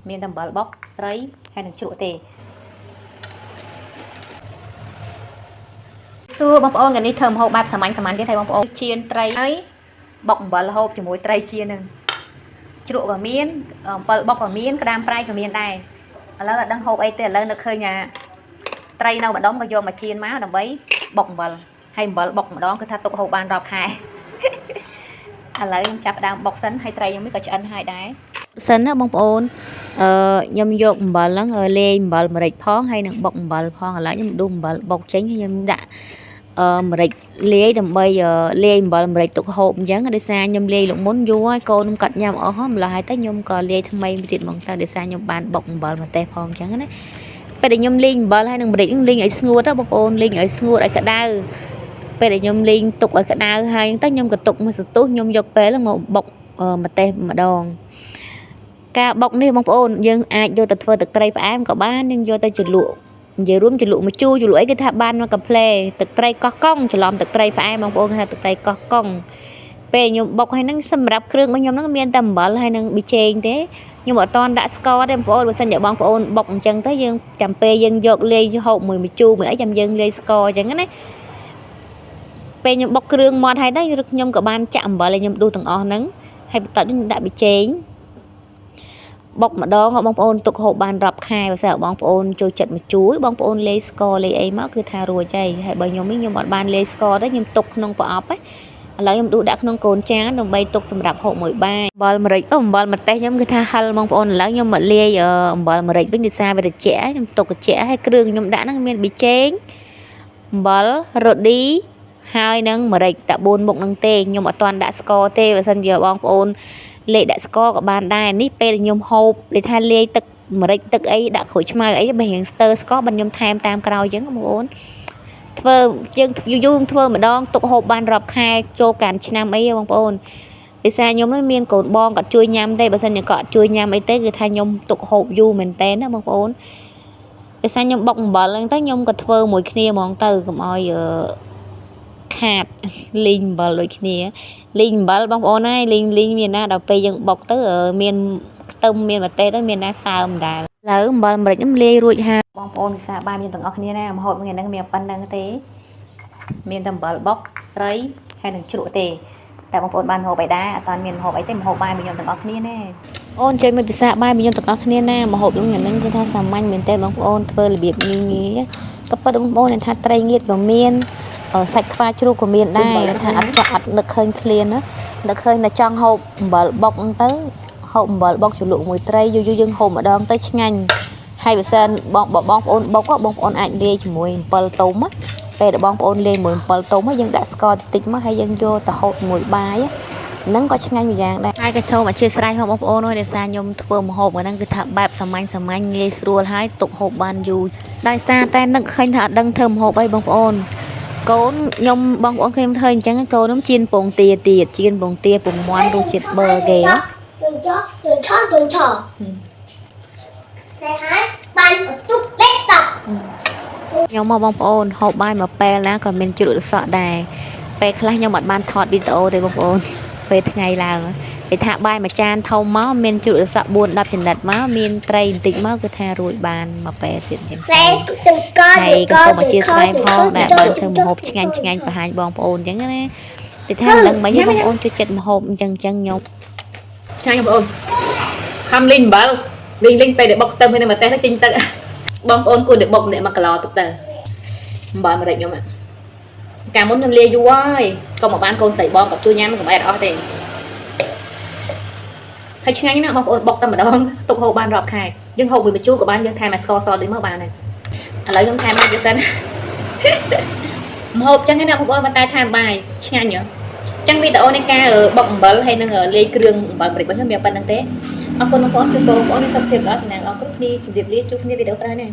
មានតែអំបិលបុកត្រីហើយនឹងជ្រក់ទេសួរបងប្អូនថ្ងៃនេះធ្វើម្ហូបបែបសាមញ្ញសាមញ្ញទៀតហើយបងប្អូនចៀនត្រីហើយបុកអំបិលហូបជាមួយត្រីចៀនហ្នឹងជ្រក់ក៏មានអំបិលបុកក៏មានក្តាមប្រៃក៏មានដែរឥឡូវអត់ដឹងហូបអីទេឥឡូវនឹកឃើញថាត្រីនៅម្ដុំក៏យកមកចៀនមកដើម្បីបុកអំបិលហើយអំបិលបុកម្ដងគឺថាទុកហូបបានរាប់ខែ ឥឡូវខ្ញុំចាប់ផ្ដើមបុកសិនហើយត្រីខ្ញុំនេះក៏ឆ្អិនហើយដែរសិនណាបងប្អូនអឺខ្ញុំយកអំបិលហ្នឹងលាយអំបិលម្រេចផងហើយនឹងបុកអំបិលផងឥឡូវខ្ញុំដួសម្បិលបុកចេញហើយខ្ញុំដាក់អឺម្រេចលាយដើម្បីលាយអំបិលម្រេចទុកហូបអញ្ចឹងដោយសារខ្ញុំលាយលោកមុនយូរហើយកូនខ្ញុំកាត់ញ៉ាំអស់ហើយម្ល៉េះហើយទៅខ្ញុំក៏លាយថ្មីមួយទៀតហ្មងទៅដោយសារខ្ញុំបានបុកអំបិលម្ទេសផងអញ្ចឹងណាពេលដែលខ្ញុំលាយអំបិលហើយនឹងម្រេចហ្នឹងលាយឲ្យស្ងួតទៅបងប្អូនលាយឲ្យស្ងួតឲ្យក្តៅ ពេលដែលខ្ញុំលេងទុកឲ្យក្តៅហើយហ្នឹងទៅខ្ញុំក៏ទុកមួយសន្ទុះខ្ញុំយកពេលហ្នឹងមកបុកម្ទេសម្ដងការបុកនេះបងប្អូនយើងអាចយកទៅធ្វើទឹកត្រីផ្អែមក៏បានយើងយកទៅជ្រលក់និយាយរួមជ្រលក់ម្ជូរជ្រលក់អីគេថាបានមកកាំផ្លេទឹកត្រីកោះកុងច្រឡំទឹកត្រីផ្អែមបងប្អូនគេថាទឹកត្រីកោះកុងពេលខ្ញុំបុកហើយហ្នឹងសម្រាប់គ្រឿងរបស់ខ្ញុំហ្នឹងមានតែអំបិលហើយនឹងប៊ីចេងទេខ្ញុំអត់តន់ដាក់ស្ករទេបងប្អូនបើសិនជាបងប្អូនបុកអញ្ចឹងទៅយើងចាំពេលយើងយកលាយហូបមួយម្ជូរមួយអីចាំយើងលាយស្ករអញ្ចឹងណា ពេលខ្ញុំបុកគ្រឿងមាត់ហើយដែរឬខ្ញុំក៏បានចាក់អំបិលឲ្យខ្ញុំដួសទាំងអស់ហ្នឹងហើយបន្ទាប់នេះខ្ញុំដាក់ប៊ីចេងបុកម្ដងបងប្អូនទុកហូបបានរាប់ខែបើសិនបងប្អូនចូលចិត្តមកជួយបងប្អូនលាយស្ករលាយអីមកគឺថារួចហើយហើយបើខ្ញុំនេះខ្ញុំអត់បានលាយស្ករទេខ្ញុំទុកក្នុងប្រអប់ហ្នឹងឥឡូវខ្ញុំដួសដាក់ក្នុងកូនចានដើម្បីទុកសម្រាប់ហូបមួយបាយអំបិលម្រេចអំបិលម្ទេសខ្ញុំគឺថាហិលបងប្អូនឥឡូវខ្ញុំមកលាយអំបិលម្រេចវិញដោយសារវាត្រជាក់ខ្ញុំទុកត្រជាក់ហើយគ្រឿងខ្ញុំដាក់ហ្នឹងមានប៊ីចេងអំបិលរ៉ូឌីហើយនឹងម្រេចតែ4មុខហ្នឹងទេខ្ញុំអត់ទាន់ដាក់ស្ករទេបើសិនជាបងប្អូនលាយដាក់ស្ករក៏បានដែរនេះពេលដែលខ្ញុំហូបដូចថាលាយទឹកម្រេចទឹកអីដាក់ក្រូចឆ្មាអីបើរៀងស្ទើស្ករបានខ្ញុំថែមតាមក្រោយអញ្ចឹងបងប្អូនធ្វើយើងយូរយូរធ្វើម្ដងទុកហូបបានរាប់ខែចូលកាន់ឆ្នាំអីបងប្អូនដោយសារខ្ញុំនឹងមានកូនបងគាត់ជួយញ៉ាំទេបើសិនជាគាត់ជួយញ៉ាំអីទេគឺថាខ្ញុំទុកហូបយូរមែនតើណាបងប្អូនដោយសារខ្ញុំបុកអំបិលហ្នឹងទៅខ្ញុំក៏ធ្វើមួយគ្នាហ្មងទៅកុំឲ្យខាតលីងអំបិលដូចគ្នាលីងអំបិលបងប្អូនហើយលីងលីងមានណាដល់ពេលយើងបុកទៅមានខ្ទឹមមានម្ទេសទៅមានណាសើមដែរឥឡូវអំបិលម្រេចខ្ញុំលាយរួចហើយបងប្អូនពិសាបាយមានទាំងអស់គ្នាណាម្ហូបថ្ងៃហ្នឹងមានប៉ុណ្្នឹងទេមានតែអំបិលបុកត្រីហើយនឹងជ្រក់ទេតែបងប្អូនបានម្ហូបអីដែរអត់តាន់មានម្ហូបអីទេម្ហូបបាយមួយខ្ញុំទាំងអស់គ្នាណាអូនជួយមកពិសាបាយមួយខ្ញុំទាំងអស់គ្នាណាម្ហូបខ្ញុំថ្ងៃហ្នឹងគឺថាសាមញ្ញមែនទេបងប្អូនធ្វើរបៀបងាយងាយក៏ប៉ុតបងប្អូនថាត្រីងៀតក៏មានសាច់ខ្វាជ្រូកក៏មានដែរថាអត់ចង់អត់នឹកឃើញឃ្លានណានឹកឃើញតែចង់ហូបអំបិលបុកហ្នឹងទៅហូបអំបិលបុកជ្រលក់មួយត្រីយូរយូរយើងហូបម្ដងទៅឆ្ងាញ់ហើយបើសិនបងបងប្អូនបុកបងប្អូនអាចលាយជាមួយអំពិលទុំពេលដែលបងប្អូនលាយមួយអំពិលទុំយើងដាក់ស្ករតិចមកហើយយើងយកទៅហូបមួយបាយហ្នឹងក៏ឆ្ងាញ់ម្យ៉ាងដែរហើយក៏សូមអធិស្ឋានផងបងប្អូនអើយដោយសារខ្ញុំធ្វើម្ហូបហ្នឹងគឺថាបែបសាមញ្ញសាមញ្ញងាយស្រួលហើយទុកហូបបានយូរដោយសារតែនឹកឃើញថាអត់ដឹងធ្វើម្ហូបអីបងប្អូនកូនខ្ញុំបងប្អូនខ្ញុំធ្វើអញ្ចឹងកូនខ្ញុំចៀនពងទាទៀតចៀនពងទាពងមាន់រសជាតិប៊ឺគេហ៎ ជើងចជើងឆជើងឆតែហើយបានបន្ទុកលេខ10 ខ្ញុំមកបងប្អូនហូបបាយមកពេលណាក៏មានជ្រក់ទឹកសក់ដែរពេលខ្លះខ្ញុំអត់បានថតវីដេអូទេបងប្អូនពេលថ្ងៃឡើងគេថាបាយមួយចានធំមកមានជ្រក់ទឹកសក់4 10ចំណិតមកមានត្រីបន្តិចមកគឺថារួចបានមកពេលទៀតអញ្ចឹង សេទៅក ហើយក៏សូមអធិស្ឋានផងដែលបានធ្វើម្ហូបឆ្ងាញ់ឆ្ងាញ់បង្ហាញបងប្អូនអញ្ចឹងណាតែថាមិនដឹងមិនទេបងប្អូនជួយចិត្តម្ហូបអញ្ចឹងអញ្ចឹងខ្ញុំ ឆ្ងាញ់បងប្អូនខំលីងអំបិលលីងលីងពេលដែលបុកខ្ទឹមហើយនឹងម្ទេសទៅចេញទឹកបងប្អូនគួរតែបុកម្នាក់1គីឡូទឹកទៅអំបិលម្រេចខ្ញុំកាលមុនខ្ញុំលាយយូរហើយកុំមកបានកូនស្រីបងក៏ជួយញ៉ាំកុំអែតអស់ទេហើយឆ្ងាញ់ណាស់បងប្អូនបុកតែម្ដងទុកហូបបានរាប់ខែយើងហូបមួយម្ជូរក៏បានយើងថែមឲ្យស្ករសតិចមកបានដែរឥឡូវខ្ញុំថែមមកទៀតសិនម្ហូបចឹងណាបងប្អូនប៉ុន្តែថែមបាយឆ្ងាញ់ហ៎ចឹងវីដេអូនៃការបុកអំបិលហើយនឹងលាយគ្រឿងអំបិលម្រេចរបស់ខ្ញុំមានប៉ុណ្្នឹងទេអរគុណបងប្អូនជួបបងប្អូនមានសុខភាពល្អសំណាងល្អគ្រប់គ្នាជម្រាបលាជួបគ្នាវីដេអូក្រោយណា។